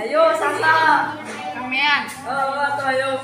Ayo Sasa. Ramean. Oh, atuh ayo.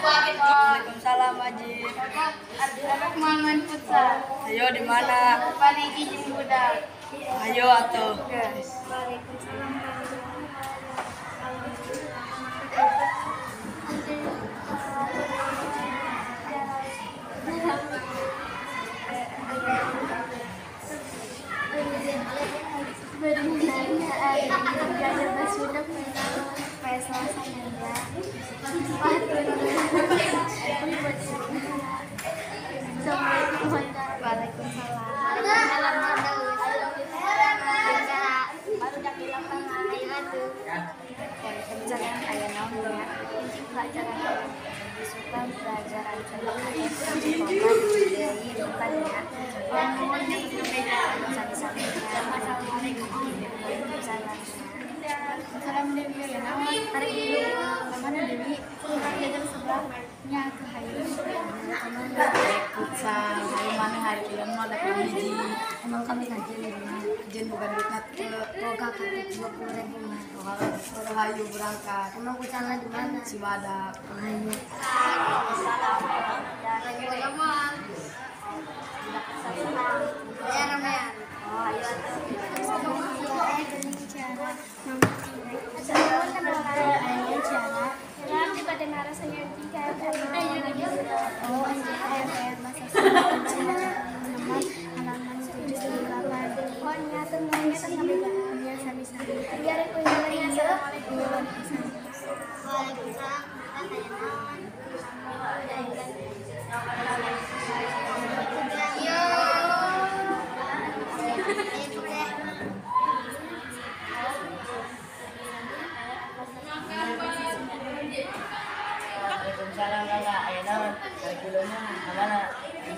Waalaikumsalam Ajib. Aku mau main futsal. Ayo di mana? Paling izin budak. Ayo atuh. Waalaikumsalam. Salam Dewi ya nama tarik dulu mana Dewi jajan sebelahnya ke hayu futsal hayu mana hari ieu mah da hiji emang kami kajian di mana kajian bukan duitna teu boga kartu 20.000 mah kalau hayu berangkat emang futsalna di mana Cibadak hayu Waalaikumsalam kakak, ayo naon, tarik dulu mah, kemana?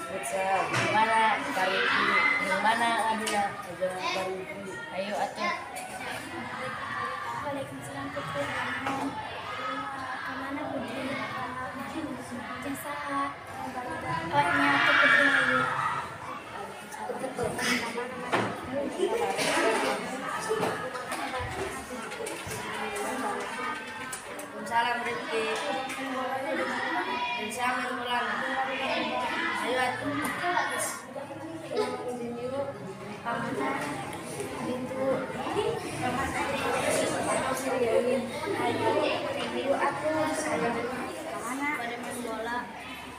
Futsal, di mana? Pariki, di mana adina? Aja pariki, ayo atuh. Waalaikumsalam putri, kemana putri? Jasa, oh nyatu putri ayo. Waalaikumsalam Rifki. Salam mulana. Ayo atuh. Ayo atuh saya kemana? Pada main bola.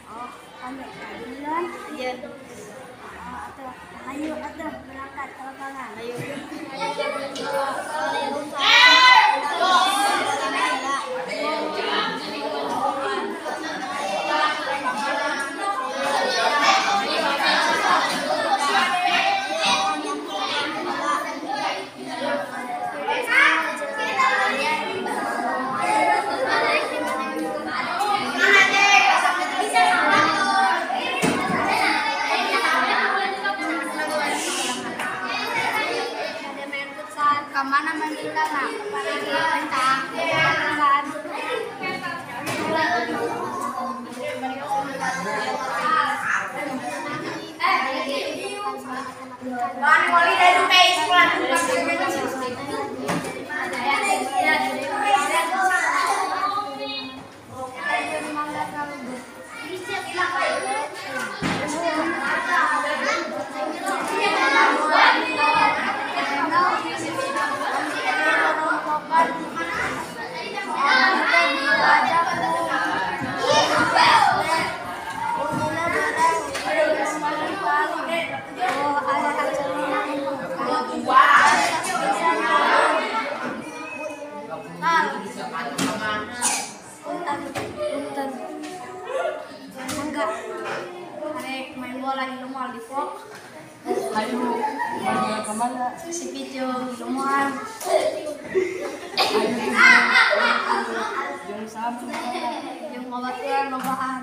Oh, kami keadilan. Iya. Oh, atuh. Ayo atuh berangkat ke lapangan. Ayo. Enggak. Arek main bola di rumah di pok. Ayo, main bola kemana? Si Picung di rumah. Jeung saha? Jeung ngobaturan lobaan.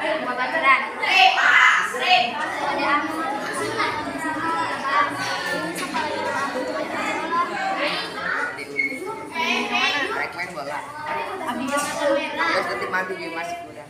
Jeung babaturan. Main bola. Terus nanti mandi masih kurang.